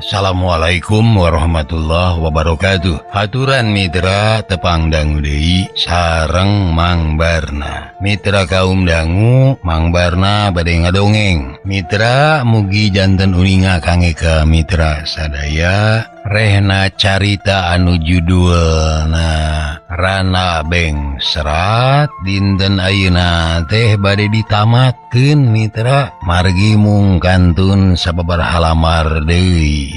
Assalamualaikum warahmatullahi wabarakatuh. Haturan mitra tepang dangu deui sareng Mang Barna. Mitra kaum dangu, Mang Barna bade ngadongeng. Mitra mugi janten uninga kangge ka mitra sadaya. Rehna carita anu judulna Rana Bengserat dinten ayeuna teh bade ditamatkeun mitra margi mung kantun sababaraha lamar deui.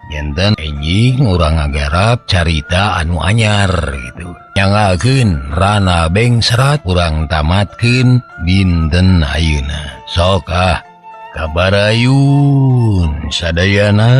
Janten enjing urang ngagarap carita anu anyar gitu. Nyangakeun Rana Bengserat urang tamatkeun dinten ayeuna. Sok ah kabarayun sadayana.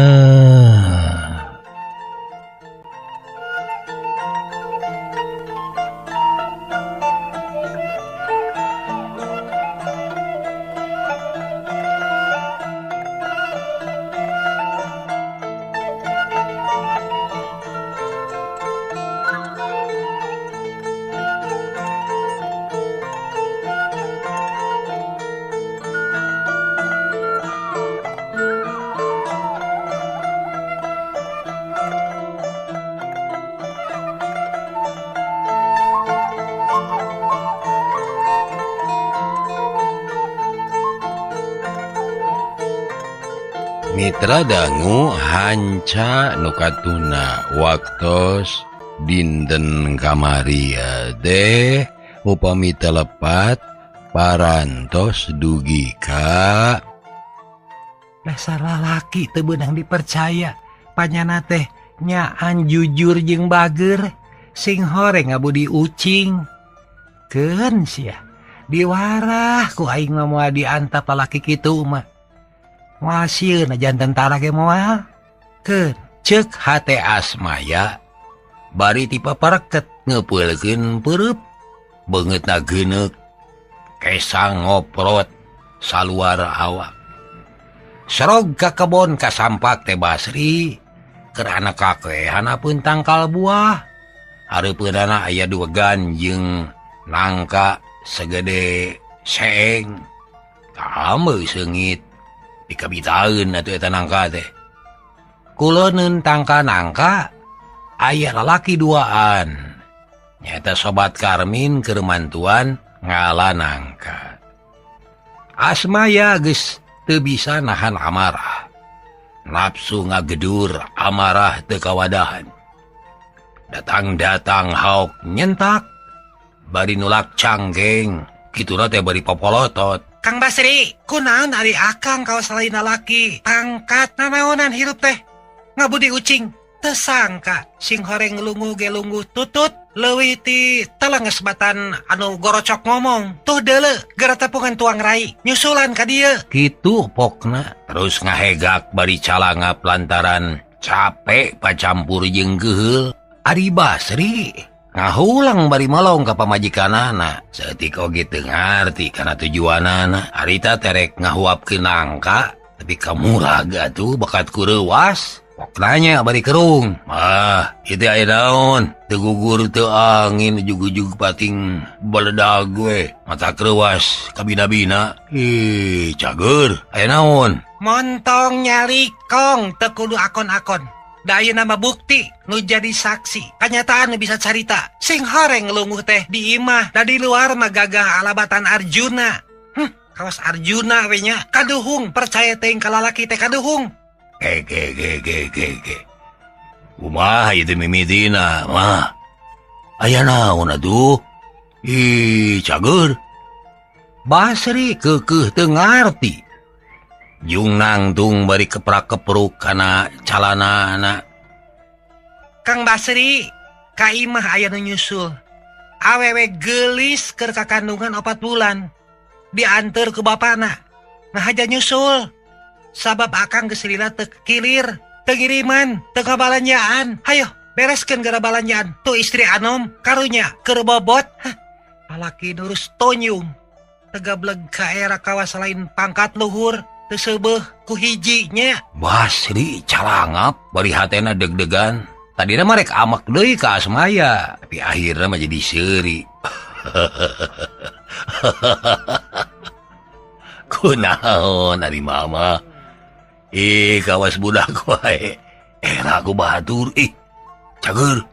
Mitra dangu hanca nu katuna waktos dinten kamari teh upami telepat parantos dugi ka dasar lalaki teu beunang dipercaya panyana teh nyaan jujur jeung bager sing horeng ngabudi ucing keun sia diwarah ku aing mah moal diantap lalaki kitu mah. Moal sieun jantan tentara ge moal. Keun ceuk hate Asmaya bari tipe pareket ngeupeulkeun peureub beungeutna geuneuk kesang ngoprot saluar awak. Serog ka kebon ka sampak teh Basri keur anak kakehana pun tangkal buah. Hareupeunana aya duegan jeung nangka segede seeng. Kaameu seungit dikabitaeun atuh eta nangka teh. Kuloneun tangka nangka aya lalaki duaan. Nyaeta sobat Karmin keur mantuan ngala nangka. Asmaya geus teu bisa nahan amarah. Nafsu ngagedur amarah teu kawadahan. Datang-datang haok nyentak bari nulak canggeng kituna teh bari popolotot. Kang Basri, kunaon ari akang kawas lain lalaki pangkat nanaonan hirup teh ngabudi ucing tesangka sing horeng lungu ge lungu tutut leuwih ti telenges batan anu gorocok ngomong tuh deuleu gara tepungan tuang rai nyusulan ka dieu kitu pokna terus ngahegak bari calangap lantaran capek pacampur jeung geuheul. Ari Basri ngahulang bari molong ka pamajikanana saeutik oge teu ngarti kana tujuanana. Harita terek ngahuapkeun nangka tapi kamurag atuh bakat kureuwas pokna bari kerung. Mah ieu aya naon teu gugur teu angin ujug-ujug pating beledag we mata kreuwas kabina-bina. Ih cager aya naon montong nyali kong teu kudu akon-akon. Da ayeuna mah bukti nu jadi saksi kanyataan nu bisa carita sing horeng lunguh teh di imah da di luar mah gagah alabatan Arjuna. Kawas Arjuna we nya kaduhung percaya teuing ka lalaki teh kaduhung. Ge ge ge ge ge ge kumaha ieu teh mimitina mah aya naon atuh. Ih cager Basri keukeuh teu ngarti jung nangtung bari keprak-kepruk kana calanana. Kang Basri ka imah aya nu nyusul awewe geulis keur kakandungan 4 bulan dianteur ku bapana. Nah aja nyusul sabab akang geus lila teu kilir teu ngiriman teu kabalanjaan. Hayo bereskeun gara balanjaan tuh istri anom karunya keur bobot. Hah, lalaki nurus tonyung tegableg ka era kawas lain pangkat luhur teuseubeeh ku hijinya. Basri calangap bari hatena deg-degan. Tadina mah rek amak deui ka Asmaya tapi akhirna mah jadi seuri. Kunaon ari mama? Ih kawas budak wae. Era ku batur ih. Cager.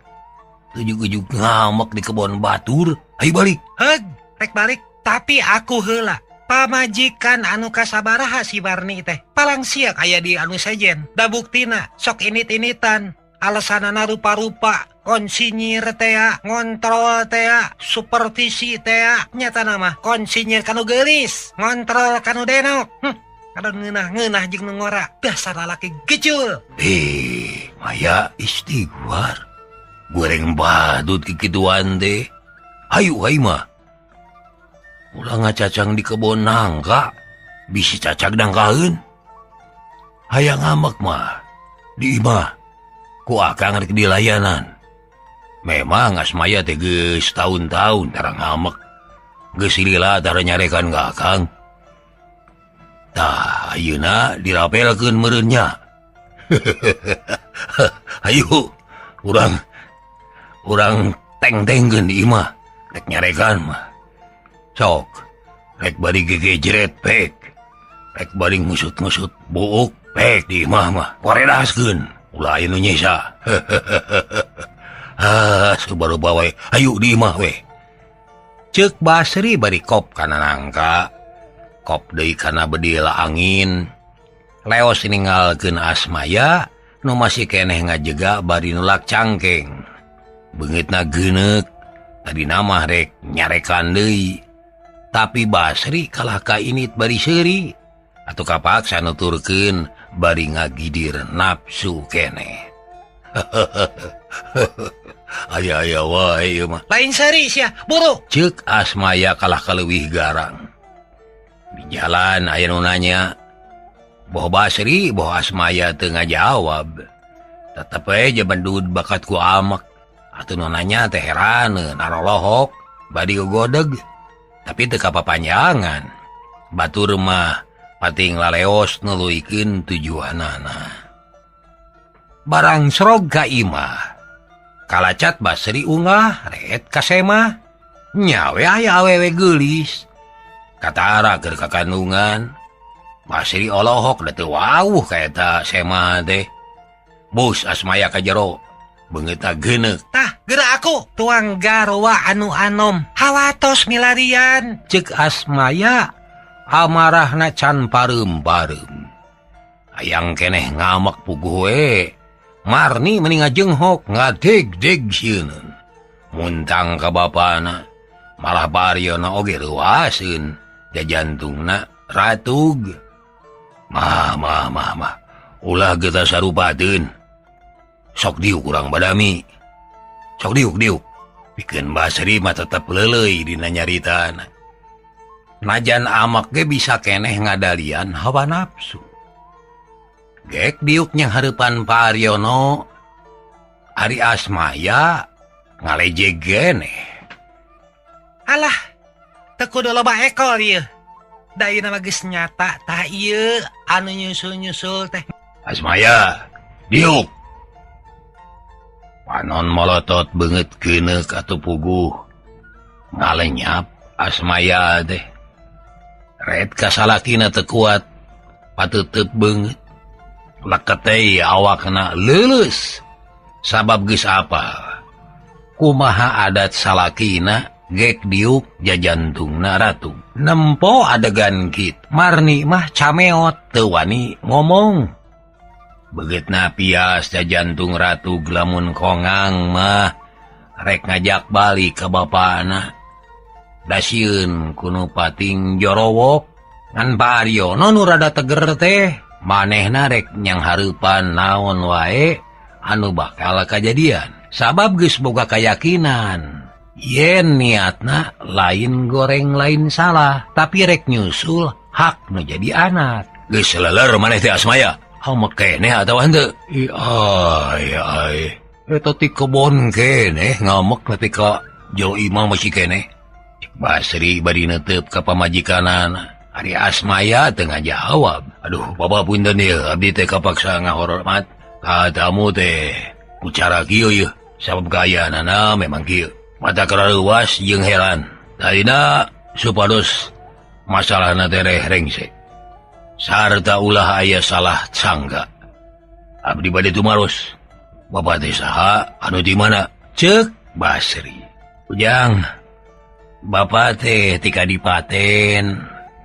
Ujug-ujug ngamek di kebon batur. Ayo balik. Heug, rek balik tapi aku heula. Pamajikan anu kasabaraha si Barni teh. Palang sia aya di anu sejen. Da buktina sok init-initan. Alasanana rupa-rupa, konsinyir tea, ngontrol tea, supervisi tea, nyata nama konsinyir kanu geulis, ngontrol kanu denok. Kada ngeunah-ngeunah jeung nu ngora, dasar lalaki gejul. Maya istighfar. Goreng badut kikituan teh. Hayu hayu mah. Ulah ngacacang di kebon nangka, bisi cacag dangkaeun. Hayang ngamek mah di imah. Ku akang rek di layanan. Memang Asmaya teh geus tahun-tahun tara ngamek. Geus lila tara nyarekan ka akang. Tah ayeuna dirapelkeun meureun nya. Hayu urang teng-tengkeun di imah rek nyarekan mah. Sok rek bari gegejret pek. Rek bari ngusut-ngusut buuk pek di imah mah. Koredaskeun. Ulah anu nyesa. Ah, baru bawa ayo di imah we. Ceuk Basri bari kop kana nangka. Kop deui kana bedil angin. Leos ninggalkeun Asmaya nu masih keneh ngajega bari nulak cangkeng. Beungeutna geuneuk, tadi mah rek nyarekan deui. Tapi Basri kalah ka init bari seuri. Atuh kapaksa nuturkeun bari ngagidir nafsu keneh. Aya-aya wae ieu mah. Lain seuri sia, buru. Ceuk Asmaya kalah kaleuwih garang. Di jalan aya nu nanya, boh Basri boh Asmaya teu ngajawab. Tetep we jabendud bakat ku amek. Atuh nu nanya teh heraneun arolohok bari gogodeg. Tapi teu kapapanjangan. Batur mah pating laleos nuluykeun tujuanana. Barang srog ka imah. Kalacat Basri ungah ret ka semah. Nyawe aya awewe geulis. Katara keur kakandungan. Basri olohok da teu wawuh ka eta semah teh. Bus Asmaya ka jero. Beungeutna geuneuk. Tah, geura aku tuang garwa anu anom. Hawatos milarian. Ceuk Asmaya amarahna can pareum-pareum. Hayang keneh ngamek puguh we. Marni meni ngajenghok ngadeg-deg sieun. Muntang ka bapana, malah baryona oge reuaseun, jajantungna ratug. Mah mah mah mah, ulah geus sarupateun. Sok diuk urang badami. Sok diuk-diuk. Pikeun Basri mah tetep leuleuy dina nyaritana. Najan amak ge bisa keneh ngadalian hawa nafsu. Gek diuknya hareupan Pak Aryono, Ari Asmaya ngalejeg geneh. Alah, teu kudu loba ekol ieu. Da ieu mah geus nyata tah ieu anu nyusul-nyusul teh. Asmaya, diuk. Panon molotot beungeut geuneuk atuh puguh. Ngalenyap Asmaya teh. Red kasalakina teu kuat, pateuteut beungeut. Leketei awakna leuleus. Sabab geus apal kumaha adat salakina gek diuk jajantungna ratu. Nempo adegan kitu, Marni mah cameot teu wani ngomong. Beungeutna pias jajantung ratu lamun kongang mah rek ngajak balik ka bapana. Da sieun ku nu pating jorowok ngan Pak Aryono nu rada teger teh manehna rek nyang hareupan naon wae anu bakal kajadian. Sabab geus boga kayakinan yen niatna lain goreng lain salah, tapi rek nyusul hak nu jadi anak. Geus leler maneh teh Asmaya. Hamek keneh atawa henteu? Ih ay ay. Eta ti kebon keneh ngamek nepi ka jero imah masih keneh. Cek Basri bari neuteup ka pamajikanana. Ari Asmaya teu ngajawab. Aduh, bapa punten ieu abdi teh kapaksa ngahormat ka tamu teh. Ku cara kieu ieu, sabab gayanana memang kieu. Mata karareuwas jeung heran. Tadina supados masalahna teh rengse. Sarta ulah aya salah sangka. Abdi bade tumaros. Bapak teh saha anu di mana? Cek Basri. Ujang, Bapak teh ti kadipaten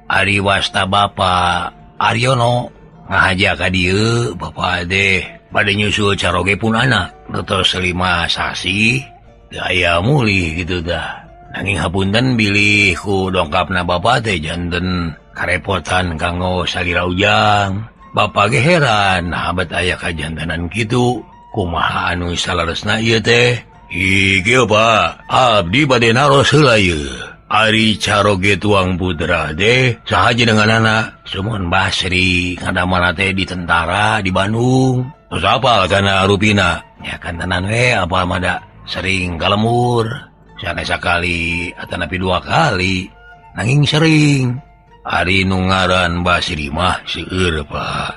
ari wasta Bapak Aryono ngahaja ka dieu Bapak teh bade nyusul caroge pun anak. Terus 5 sasi teu aya mulih gitu dah. Nanging hapunten bilih ku dongkapna Bapak teh janten karepotan kanggo salira ujang. Bapak ge heran habat aya kajantenan kitu. Kumaha anu saleresna ieu teh? Ieu Pak, abdi bade naros heula ieu. Ari caroge tuang putra teh saha jenenganana? Sumuhun Basri ngadamana teh di tentara di Bandung. Terus apal kana rupina? Ya kantenan we apal mah da sering kalemur. Sanes sakali atanapi 2 kali nanging sering. Ari nu ngaran Basri mah seueur Pak.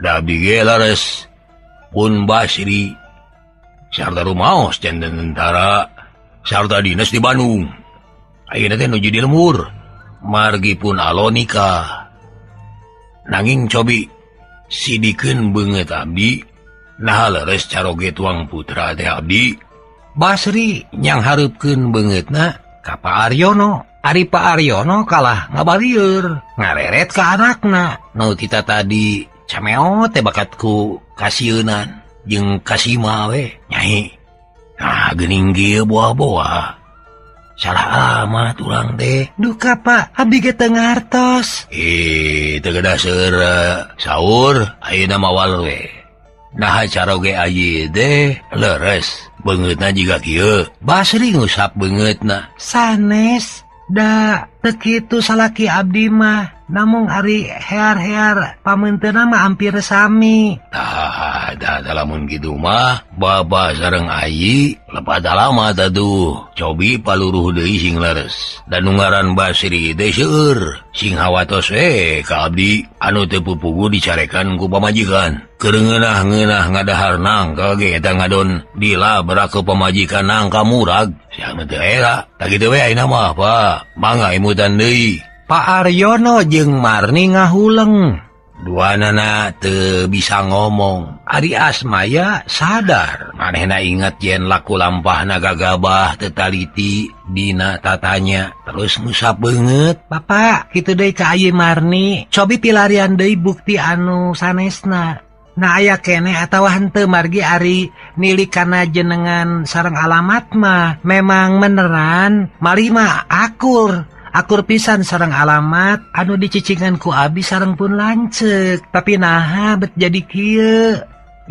Da abdi ge lares pun Basri sarta rumaos janten tentara sarta dinas di Bandung. Ayeuna teh nuju di lembur margi pun alo nikah. Nanging cobi sidikeun beungeut abdi naha leres caroge tuang putra teh abdi. Basri nyang hareupkeun beungeutna ka Pak Aryono. Ari Pak Aryono kalah ngabalieur ngareret ka anakna. Nu kita tadi cameo teh bakatku kasieunan jeung kasima we nyai. Nah geuning kieu buah-buah salah amat urang teh. Duka Pak, abdi ge teu ngartos. Teu gedah seur saur ayeuna mawal we. Naha caroge ayi teh leres beungeutna jiga kieu. Basri ngusap beungeutna. Sanes da teu kitu salaki abdi mah. Namung ari hear-hear pameunteuna mah hampir sami. Tah, da lamun kitu mah baba sareng ayi lepat alamat atuh. Cobi paluruh deui sing leres. Da nu ngaran Basri teh seueur. Sing hawatos we ka abdi anu teu pupugu dicarekan ku pamajikan. Keur ngeunah-ngeunah ngadahar nangka ge eta ngadon dilabrak ku pamajikan nangka murag. Sia mah teu era. Tah kitu we ayeuna mah Pak. Mangga imutan deui. Pak Aryono jeung Marni ngahuleng. Duanana teu bisa ngomong. Ari Asmaya sadar. Manehna inget yen laku lampahna gagabah teu taliti dina tatanya. Terus ngusap beungeut. Bapak, kitu deui ka Ayi Marni. Cobi pilarian deui bukti anu sanesna. Nah aya keneh atawa henteu margi ari nilik kana jenengan sareng alamat mah memang meneran malih mah akur. Akur pisan sareng alamat anu dicicingan ku abi sareng pun lanceuk. Tapi naha bet jadi kieu?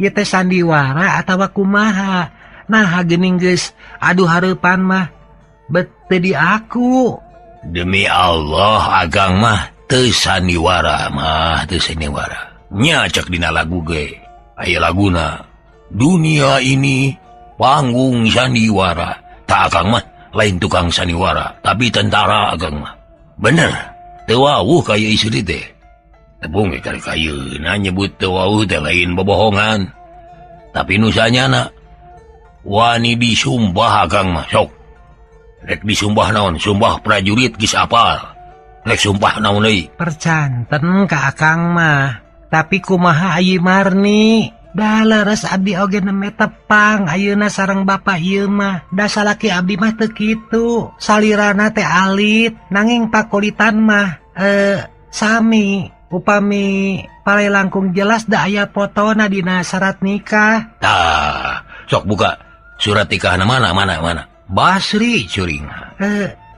Ieu teh sandiwara atawa kumaha? Naha geuning geus aduh hareupan mah bet teu diaku. Demi Allah agang mah teu sandiwara mah teu sandiwara. Nya cek dina lagu ge. Aya laguna dunia ini panggung sandiwara. Tak akang mah lain tukang sandiwara, tapi tentara agang mah. Bener, teu wawuh kaya istri teh. Tepung ge kali kayeuna nyebut teu wawuh teh lain bobohongan. Tapi nu sanyana wani disumpah agang mah sok. Rek disumpah naon? Sumpah prajurit geus apal. Rek sumpah naon deui? Percanten ka akang mah. Tapi kumaha Ayi Marni? Dah leres abdi oge neme tepang ayeuna sareng bapak ieu mah. Da salaki abdi mah teu kitu. Salirana teh alit nanging pakulitan mah sami. Upami pale langkung jelas da aya fotona dina syarat nikah. Tah, sok buka surat nikahna mana mana mana. Basri curing.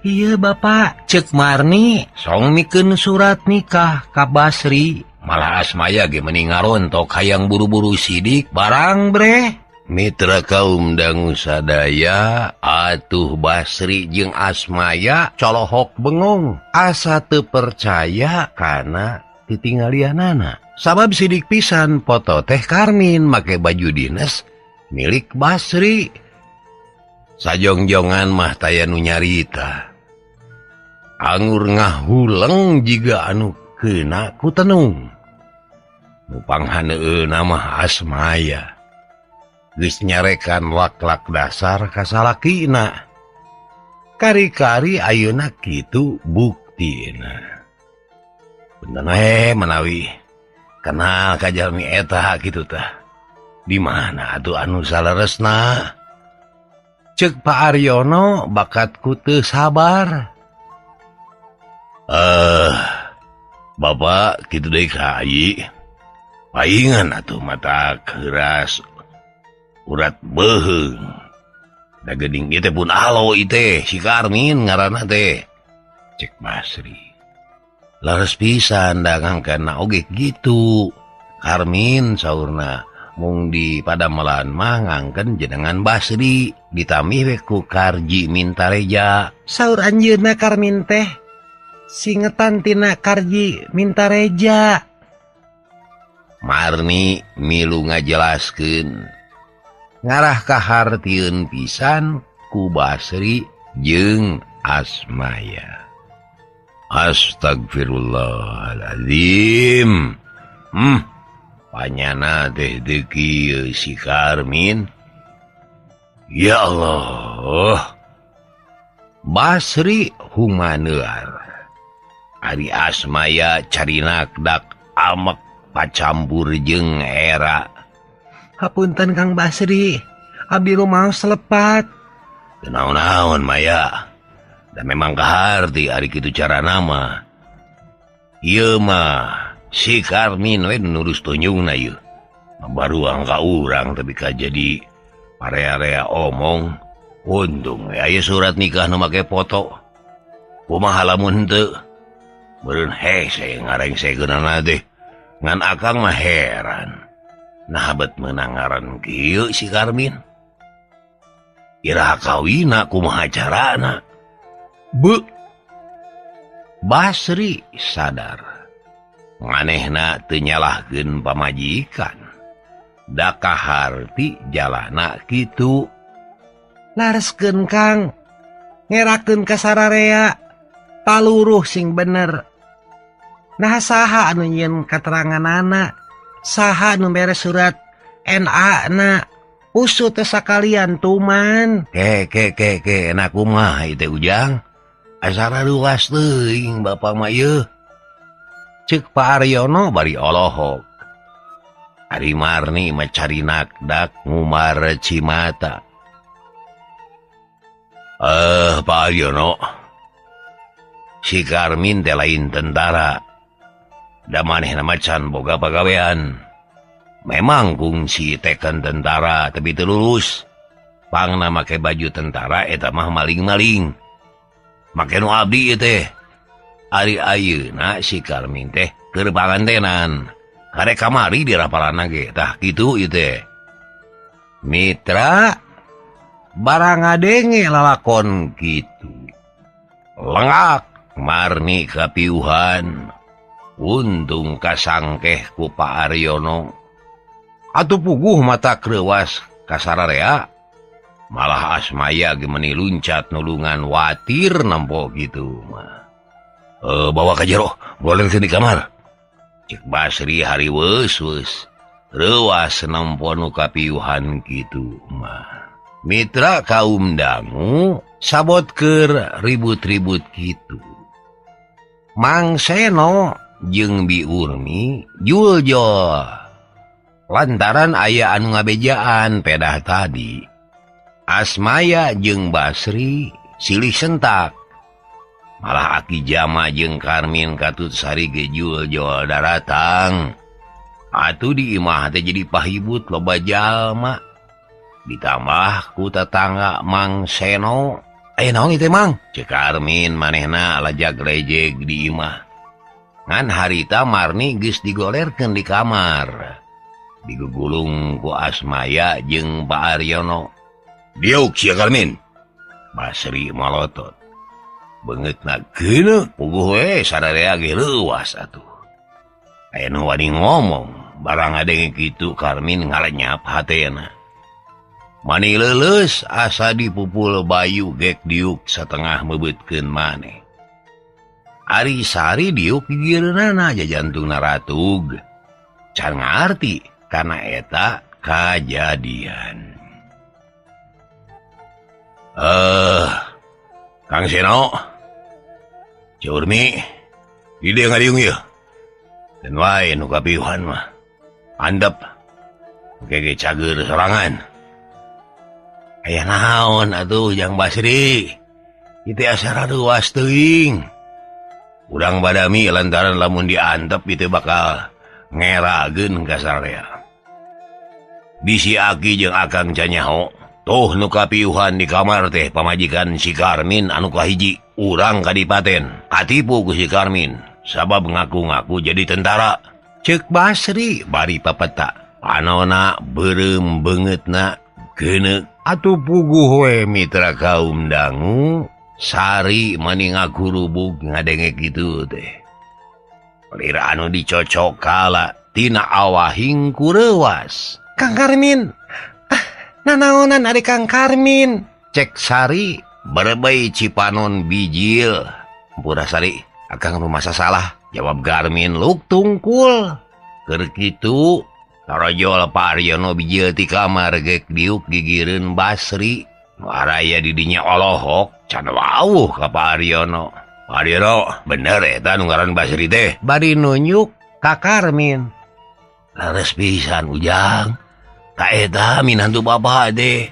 Iya bapak, cek Marni song mikeun surat nikah ka Basri. Malah Asmaya ge meni ngarontok hayang buru-buru sidik barang breh. Mitra kaum dangu sadaya atuh Basri jeung Asmaya colohok bengong asa teu percaya kana titinggalianana. Sabab sidik pisan foto teh Karmin make baju dinas milik Basri. Sajongjongan mah taya nu nyarita. Angur ngahuleng jiga anu kena ku tenung. Nu panghaneuna mah Asmaya. Geus nyarekan lak-lak dasar ka salakina. Kari-kari ayeuna kitu buktina. Punten we manawi kenal ka jalmi eta kitu tah. Di mana atuh anu saleresna? Cek Pak Aryono bakatku teu sabar. Bapak kitu deui ka Ayi. Paingan atuh mata keras urat beuheung. Da geuning ieu teh pun alo ieu teh si Karmin ngaranna teh. Cek Basri. Laras pisan dangangkeunna oge kitu. Karmin saurna mung di padamelan mah ngangkeun jenengan Basri ditambih we ku Karji Mintareja. Saur anjeunna Karmin teh singetan tina Karji Mintareja. Marni milu ngajelaskeun ngarah kahartieun pisan ku Basri jeung Asmaya. Astagfirullahaladzim. Panyana teh teu kieu si Karmin. Ya Allah. Basri humaneuar. Ari Asmaya carinak dak amek pacampur jeung era. Hapunten Kang Basri, abdi rumaos selepat. Teu naon-naon Maya. Da memang kaharti ari kitu carana mah. Ieu mah si Karmin we nurus tunjungna ieu. Baruang ka urang tapi ka jadi parea-rea omong. Untung we aya surat nikah nu make foto. Kumaha lamun henteu? Meureun hese ngarengsekeunana teh. Ngan akang mah heran. Nah bet meunang ngaran kieu si Karmin. Iraha kawina kumaha carana? Be Basri sadar. Manehna teu nyalahkeun pamajikan. Da kaharti jalana kitu. Lareskeun Kang, ngerakeun ka sararea, paluruh sing bener. Nah saha anu nyieun kateranganana, saha anu mere surat NA na, usut teh sakalian tuman. Ke ke ke ke enak kumaha ieu teh Ujang? Asara luas teuing bapak mah ieu. Cek Pak Aryono bari olohok. Ari Marni mah carinak dak ngumar cimata. Pak Aryono, si Karmin teh lain tentara. Da manehna mah can boga pagawean. Memang kungsi teken tentara tapi teu lulus. Pangna make baju tentara eta mah maling-maling. Make nu abdi ieu teh. Ari ayeuna si Karmin teh keur pangantenan. Karek kamari dirapalana ge. Tah kitu ieu teh. Mitra barang ngadenge lalakon kitu. Lengak Marni kapiuhan. Untung kasangkeh ku Pak Aryono. Atuh puguh mata kreuwas ka sararea. Malah Asmaya ge meuni luncat nulungan watir nempo kitu mah. Bawa ka jero, goleurkeun di kamar. Cek Basri hariweus weus. Reuwas nempo nu kapiuhan kitu mah. Mitra kaum dangu sabot keur ribut-ribut kitu. Mang Seno jeung Bi Urmi juljol. Lantaran aya anu ngabejaan pedah tadi. Asmaya jeung Basri silih sentak. Malah Aki Jama jeung Karmin katut sari ge juljol daratang. Atuh di imah teh jadi pahibut loba jalma. Ditambah ku tetangga Mang Seno. Aya naon ieu teh Mang? Cek Karmin manehna lajag lejeg di imah. Ngan harita Marni geus digolerkeun di kamar. Digugulung ku Asmaya jeung Pak Aryono. Diuk sia Karmin. Basri malotot. Beungeutna geuneuh puguh we sararea ge leuwas atuh. Aya nu wani ngomong barang ngadenge kitu Karmin ngalenyap hatena. Mani leuleus asa dipupul bayu gek diuk satengah mebeutkeun maneh. Ari Sari diuk gigireunana jajantungna ratug. Can ngarti kana eta kajadian. Kang Seno, Curmi, di dieu ngadiung ieu. Dan wae nu kapiuhan mah. Andep ge cager sorangan. Aya naon atuh Jang Basri. Itu asa ruas teuing. Urang badami lantaran lamun diantep itu bakal ngerageun ka sarea. Bisi aki jeung akang canyaho. Tuh nu kapiuhan di kamar teh pamajikan si Karmin anu kahiji. Urang kadipaten katipu ku si Karmin sabab ngaku-ngaku jadi tentara. Cek Basri bari papeta. Panona beureum beungeutna geuneuk. Atuh puguh we mitra kaum dangu. Sari mani ngagurubug ngadenge kitu teh. Lir anu dicocok kala tina awahing kureuwas. Kang Karmin. Ah, nanaonan ari Kang Karmin. Cek Sari berebei cipanon bijil. Hampura Sari, akang rumasa salah. Jawab Garmin luk tungkul. Keur kitu tarojol Pak Aryono bijil ti kamar gek diuk gigireun Basri. Nu araya di dinya olohok can wawuh ka Pak Aryono. Pak Aryono bener eta nu ngaran Basri teh. Bari nunjuk ka Karmin. Leres pisan Ujang. Ka eta minantu bapak teh.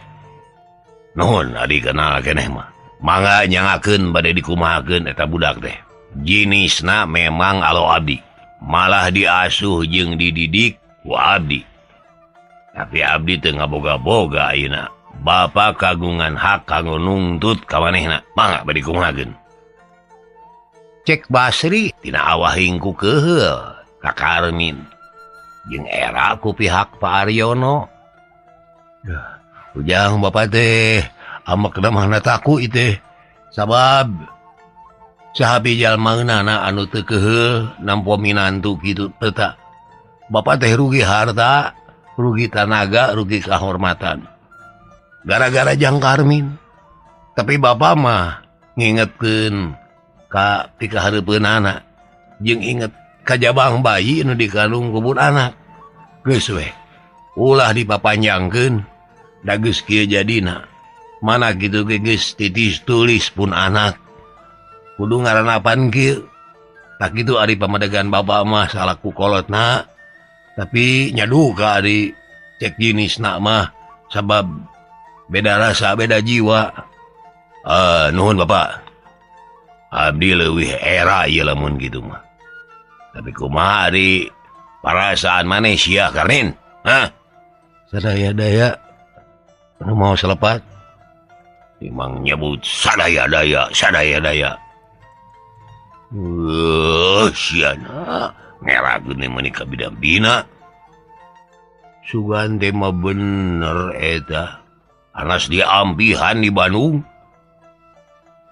Nuhun adi kenal keneh mah. Mangga nyangakeun bade dikumahakeun eta budak teh. Jinisna memang alo abdi. Malah diasuh jeung dididik ku abdi. Tapi abdi teu ngaboga-boga ayeuna. Bapak kagungan hak kanggo nungtut ka manehna. Mangga bade dikumahakeun. Cek Basri tina awahing ku keuheul ka Karmin. Jeung era ku pihak Pak Aryono. Ujang bapak teh amek mah taku itu sabab sahabi jalmaeunana anu teu keuheul nampo minantu kitu teu. Bapak teh rugi harta, rugi tanaga, rugi kahormatan gara-gara Jang Karmin. Tapi bapak mah ngingetkeun ka pikahareupeunana jeung inget ka jabang bayi nu dikandung kubur anak. Geus we ulah dipapanjangkeun. Da geus kieu jadina. Mana kitu ge geus titis tulis pun anak. Kudu ngaranapan kieu. Tak kitu ari pamadegan bapak mah salaku kolotna. Tapi nyaduka ari cek jinisna mah sabab beda rasa beda jiwa. Nuhun bapak. Abdi leuwih era ieu lamun kitu mah. Tapi kumaha ari parasaan maneh sia Karmin? Hah? Sadaya-daya anu mau selepat. Imang nyebut sadaya-daya, sadaya-daya. Siana ngerageun meuni ka bidang-bina. Sugan teh mah bener eta. Anas diampihan di Bandung.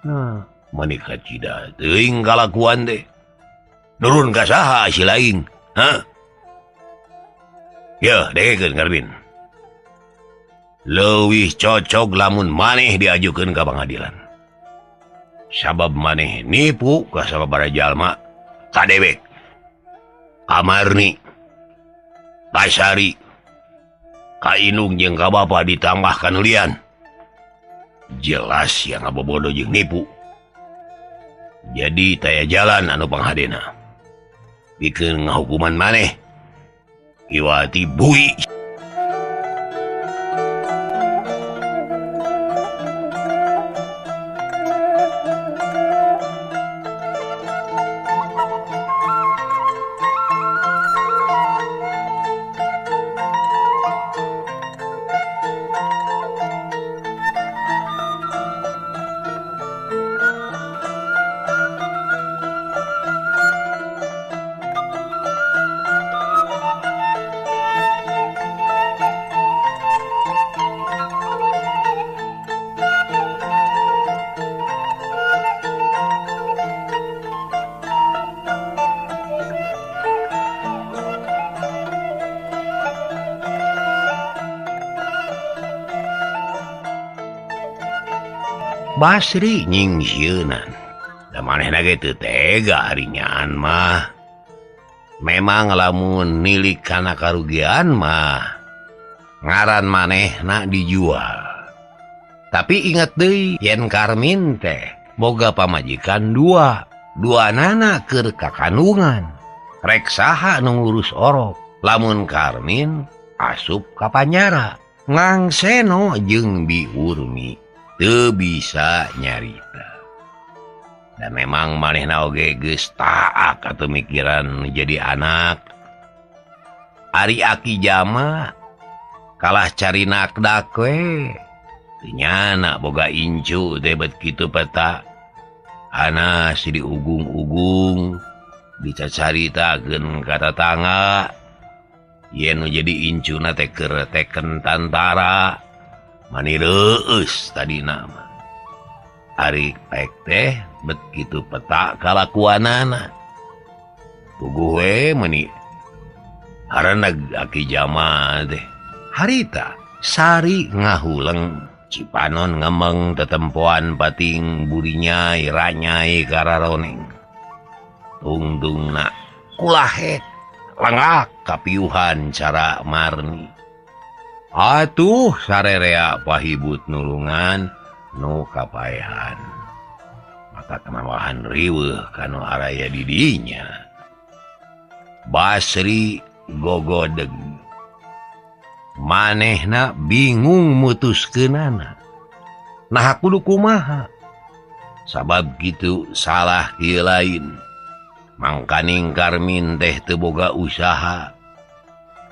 Nah, meuni ka cida teuing kalakuan teh. Nurun ka saha si lain? Hah? Yeuh, dengekeun Karmin. Leuwih cocok lamun maneh diajukeun ka pangadilan. Sabab maneh nipu ka sababaraha jalma, ka dewek, ka Marni, ka Sari, ka Inung jeung ka bapa ditambah ka nulian. Jelas yang ngabobodo jeung nipu. Jadi taya jalan anu panghadena. Pikeun ngahukuman maneh. Iwati bui. Basri nyingsieunan. Da manehna ge teu tega ari nyaan mah. Memang lamun nilik kana karugian mah ngaran manehna dijual. Tapi inget deui yen Karmin teh boga pamajikan dua, dua nana keur kakandungan. Rek saha nu ngurus orok lamun Karmin asup ka panjara. Mang Seno jeung Bi Urmi teu bisa nyarita. Dan memang manehna oge geus taak atuh mikiran jadi anak. Ari Aki Jama kalah cari nakdak we. Teu nyana boga incu teh bet kitu peta. Ana si diugung-ugung dicacaritakeun ka tatangga. Yen nu jadi incuna teh keur teken tantara. Mani reueus tadina mah. Ari pek teh bet kitu peta kalakuanana. Puguh we meuni haranag Aki Jama teh. Harita Sari ngahuleng Cipanon ngemeng tetempoan pating burinyai ranyai kararoneng. Tungtungna kulahet lengak kapiuhan cara Marni. Atuh sarerea pahibut nulungan nu kapaehan. Mata kenawahan riweuh kanu araya didinya. Basri gogodeg. Manehna bingung mutuskeunana. Nah kudu kumaha? Sabab kitu salah kieu lain. Mangkaning Karmin teh teu boga usaha.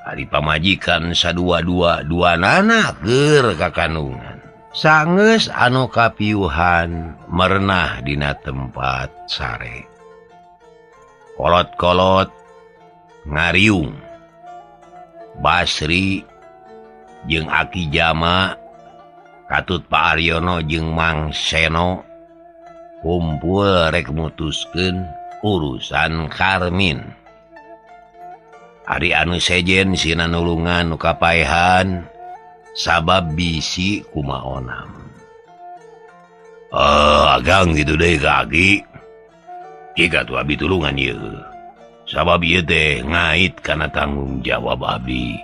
Ari pamajikan sadua-dua duanana keur kakandungan. Sangeus anu kapiuhan merenah dina tempat sare. Kolot-kolot ngariung. Basri jeung Aki Jama katut Pak Aryono jeung Mang Seno kumpul rek mutuskeun urusan Karmin. Ari anu sejen sina nulungan nu kapaehan sabab bisi kumaonam. Agang gitu deh ka Aki. Jika tuh abi tulungan ieu. Sabab ieu teh ngait kana tanggung jawab abi.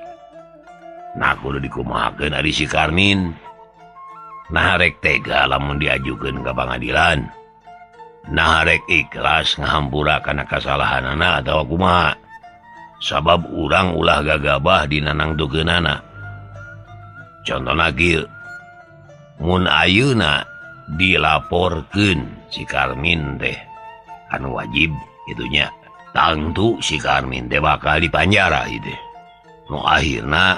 Nah kudu dikumahakeun ari si Karmin. Nah rek tega lamun diajukeun ka pangadilan. Nah rek ikhlas ngahampura kana kasalahanana atawa kumaha. Sabab urang ulah gagabah dina nangtukeunana. Contona kieu, mun ayeuna dilaporkeun si Karmin teh anu wajib itunya, tangtu si Karmin teh bakal dipanjara ieu teh. Nu akhirna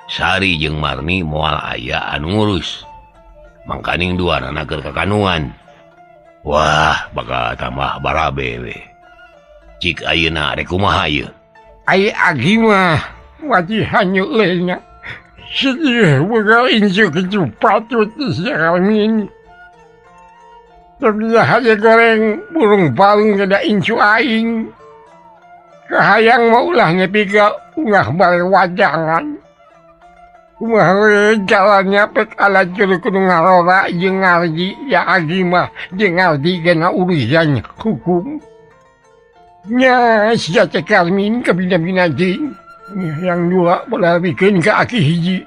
Sari jeung Marni moal aya anu ngurus. Mangkaning duanana keur kakandungan. Wah, bakal tambah barabe we. Cik ayeuna rek kumaha ieu? Ai agi mah wajihan nyeuleuna. Sedih boga incu kitu patut si Karmin. Tapi haja goreng burung palung kada incu aing. Kahayang mah ulah nepi ka ungah bale wajangan. Kumaha we jalannya pek ala juru kudu ngarora jeung ngarji ya agi mah jeung ngarji kana urusan hukum. Nya sia teh Karmin kabina-bina jeung yang dua bola bikin ka aki hiji.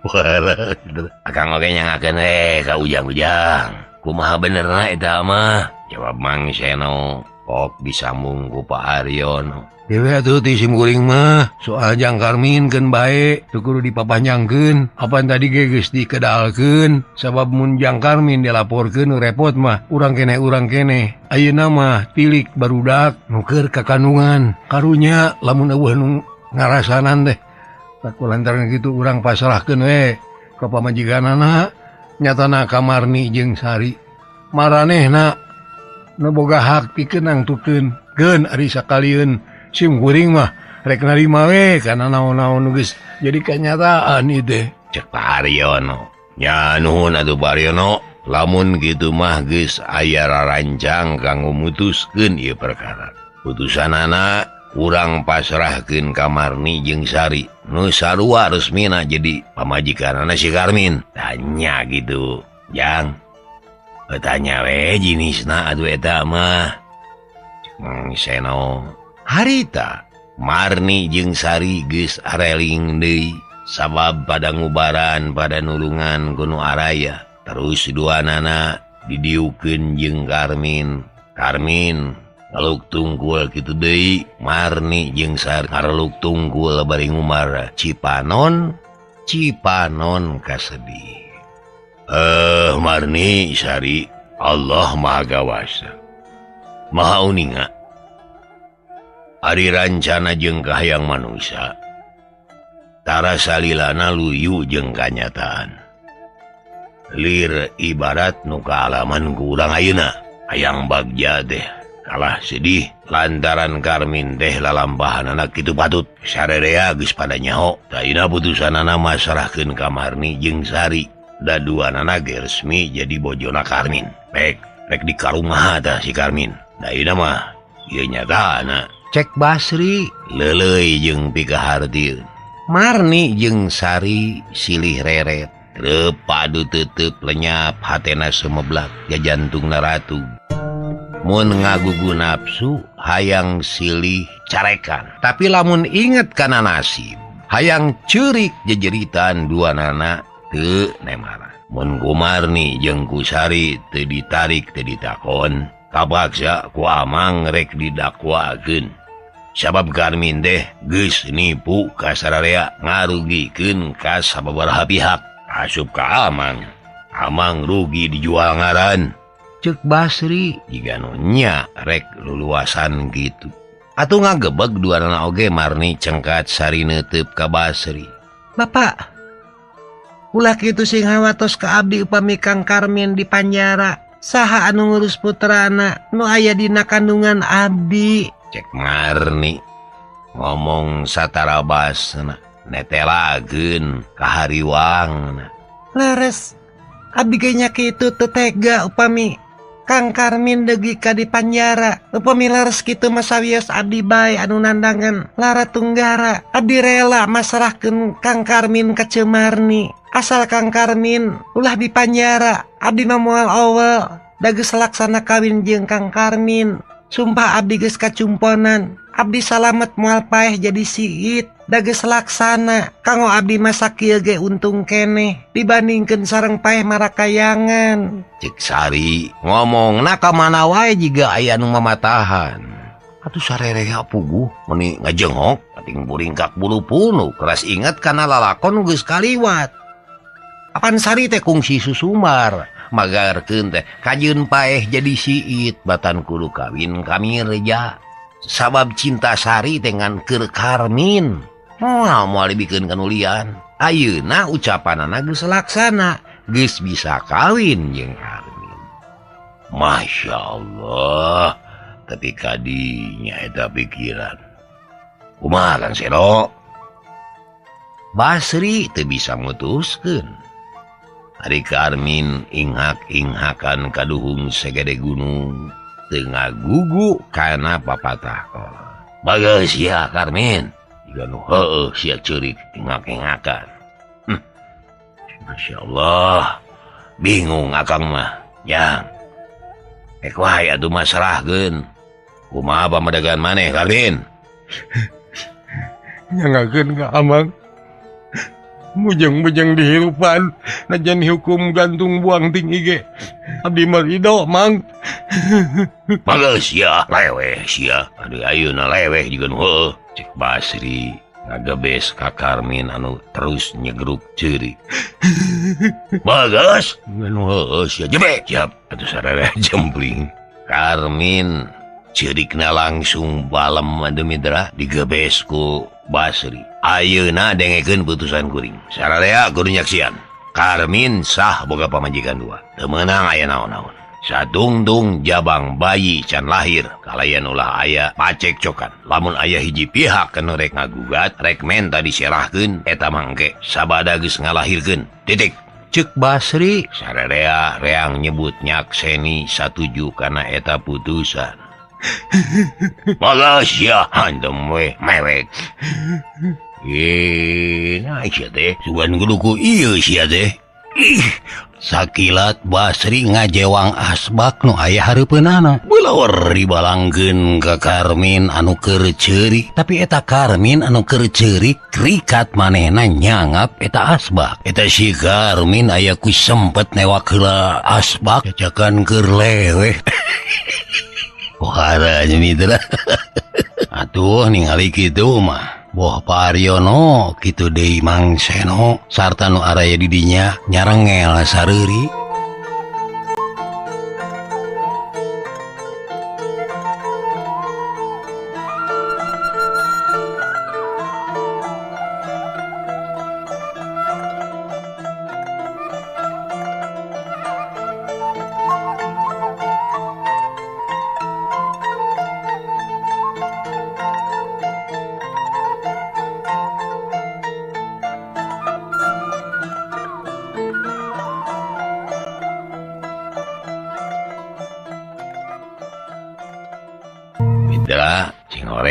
Walah, akang oge nyangakeun we ka ujang-ujang. Kumaha benerna eta mah? Jawab Mang Seno. Pok disambung ku Pak Aryono. Dewe atuh ti simkuring mah soal jang Karmin keun bae teu kudu dipapanjangkeun. Apan tadi ge geus dikedalkeun sabab mun jang Karmin dilaporkeun repot mah urang keneh. Ayeuna mah tilik barudak nu keur kakandungan. Karunya lamun eueuh nu ngarasanan teh. Ku lantaran kitu urang pasrahkeun we ka pamajikanana nyatana ka Marni jeung Sari. Maranehna nu boga hak pikeun nangtukeun. Keun ari sakalieun sim kuring mah rek narima we kana naon-naon geus jadi kenyataan ieu teh. Cek Pak Aryono. Nya nuhun atuh Pak Aryono, lamun kitu mah geus aya rarancang kanggo mutuskeun ieu perkara. Putusanana urang pasrahkeun ka Marni jeung Sari nu sarua resmina jadi pamajikanana si Karmin. Tanya gitu, Jang. Tanya we jinisna atuh eta mah. Mang Seno. Harita Marni jeung Sari geus areling deui sabab pada ngubaran pada nulungan ku nu araya. Terus duanana didiukeun jeung Karmin. Karmin Ngaluk tungkul kitu deui Marni jeung Sari ngareluk tungkul bari ngumar Cipanon Cipanon kasedih. Marni Sari, Allah Maha Gawasa Maha Uninga. Ari rancana jeung kahayang manusia tara salilana luyu jeung kanyataan. Lir ibarat nu kaalaman ku urang ayeuna. Hayang bagja teh kalah sedih lantaran Karmin teh lalampahanana kitu patut. Sarerea geus pada nyaho. Taina putusanana masrahkeun ka Marni jeung Sari. Da duanana ge resmi jadi bojona Karmin. Rek rek di karumaha tah si Karmin. Da ieu mah ieu nyatana. Cek Basri leuleuy jeung pikahartieun. Marni jeung Sari silih reret. Repadu tetep lenyap hatena semeblak jajantungna ratu. Mun ngagugu nafsu hayang silih carekan. Tapi lamun inget kana nasib hayang ceurik jejeritan dua nana teu nemara. Mun ku Marni jeung ku Sari teu ditarik teu ditakon, kapaksa ku Amang rek didakwakeun. Sabab Karmin teh geus nipu ka sararea, ngarugikeun ka sababaraha pihak. Asup ka Amang, Amang rugi dijual ngaran. Cek Basri jiga nu nya rek luluasan gitu. Atuh ngagebeg duanana oge Marni cengkat Sari neuteup ka Basri. Bapak, ulah kitu sing hawatos ka abdi upami Kang Karmin di panjara. Saha anu ngurus putrana nu aya dina kandungan abdi? Cek Marni ngomong satarabasna netelageun ka hariwangna. Leres, abdi ge nya kitu teu tega upami Kang Karmin deugi ka di panjara. Upami leres kitu mah sawios abdi bae anu nandangan Lara Tunggara. Abdi rela masrahkeun Kang Karmin ka Ceu Marni. Asal Kang Karmin ulah di panjara, abdi mah moal awal da geus laksana kawin jeung Kang Karmin. Sumpah abdi geus kacumponan, abdi salamet moal paeh jadi siit. Da geus laksana kanggo abdi mah sakieu ge untung keneh dibandingkeun sareng paeh marakayangan. Cek Sari ngomongna ka mana wae jiga aya nu mamatahan. Atuh sarerea puguh meuni ngajengok ating buringkak bulu punu keras inget kana lalakon geus kaliwat. Apan Sari teh kungsi susumar magarkeun teh kajeun paeh jadi siit batan kudu kawin ka Mirja. Sabab cinta Sari dengan keur Karmin. Moal moal dibikeun kanulian. Ayeuna ucapanana geus laksana, geus bisa kawin jeung Karmin. Masya Allah, tapi kadinya eta pikiran. Kumaha Kang Seno? Basri teu bisa mutuskeun. Ari Karmin inghak-inghakan kaduhung segede gunung, teu ngagugu kana papatah kolot. Bagus ya Karmin. Jiga nu heueuh sia ceurik ingak-ingakan. Masya Allah, bingung akang mah. Jang, rek wae atuh masrahkeun. Kumaha pamadegan maneh Karmin? Nyangakeun ka Amang. Mujeng-mujeng dihirupan najan hukum gantung buang tinggi ge. Abdi mah ridho, Mang. Bagus sia, leweh sia. Aduh ayeuna leweh jiga nu heueuh. Cek Basri ngagebes ka Karmin anu terus nyegruk ceurik. Bagus, nu heueuh sia jebek. Siap atuh sararea jempling. Karmin ceurikna langsung balem adu mitra digebes ku Basri. Ayeuna dengekeun putusan kuring. Sararea kudu nyaksian. Karmin sah boga pamajikan dua. Teu meunang aya naon-naon. Sadungdung jabang bayi can lahir kalayan ulah aya pacekcokan. Lamun aya hiji pihak kanu rek ngagugat rek menta diserahkeun eta mangke sabada geus ngalahirkeun. Titik. Cek Basri sararea reang nyebut nyakseni satuju kana eta putusan. Bagas ya hantem we mewek. Nah sia teh sugan kudu ieu sia teh. Ih, sakilat Basri ngajewang asbak nu aya hareupeunana. Beulawar dibalangkeun ka Karmin anu keur ceurik, tapi eta Karmin anu keur ceurik krikat manehna nyangap eta asbak. Eta si Karmin aya ku sempet newak heula asbak cacakan keur leweh. Pohara Mitra. Atuh ningali kitu mah boh Pak Aryono kitu deui Mang Seno sarta nu araya di dinya nyarengel sareuri.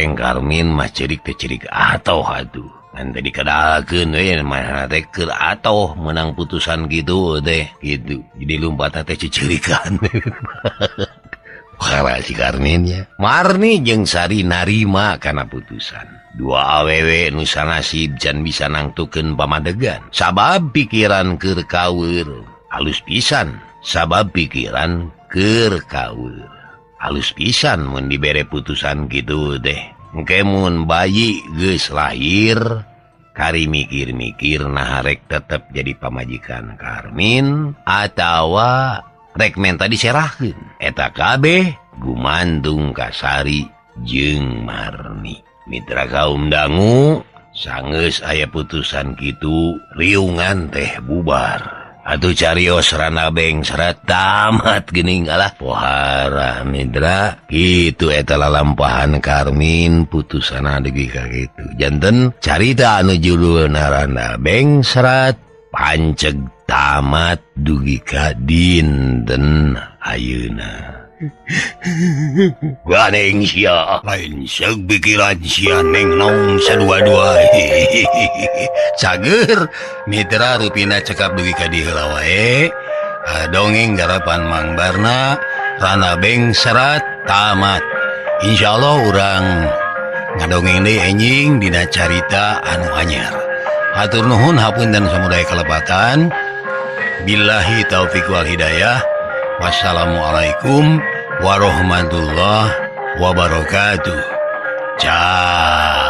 Sing Karmin mah cerik teh cerik atau aduh ngan teh dikedalkeun we manehna teh keur atoh menang putusan gitu teh gitu jadi lompatna teh cicirikan. Para si Karmin ya Marni jeung Sari narima kana putusan dua awewe nu sanasib can bisa nangtukeun pamadegan sabab pikiran keur kaweur alus pisan sabab pikiran keur kaweur halus pisan mun dibere putusan gitu deh. Engke mun bayi geus lahir kari mikir-mikir nah rek tetep jadi pamajikan Karmin atawa rek menta diserahkeun. Eta kabeh gumantung ka Sari jeung Marni. Mitra kaum dangu sanggeus aya putusan kitu riungan teh bubar. Atuh carios Rana Bengsrat tamat geuning alah pohara mitra kitu eta lalampahan Karmin putusana dugi ka kitu janten carita anu judulna Rana Bengsrat panceg tamat dugi ka dinten ayeuna. Ganeng sia lain seug pikiran sia neng nong sadua-dua. Cager mitra rupina cekap dugi ka dieu heula wae. Dongeng garapan Mang Barna Rana Bengsrat tamat. Insyaallah urang ngadongeng deui enjing dina carita anu anyar. Hatur nuhun hapunten samudaya kalepatan. Billahi taufik wal hidayah. Wassalamualaikum warahmatullahi wabarakatuh. Ciao.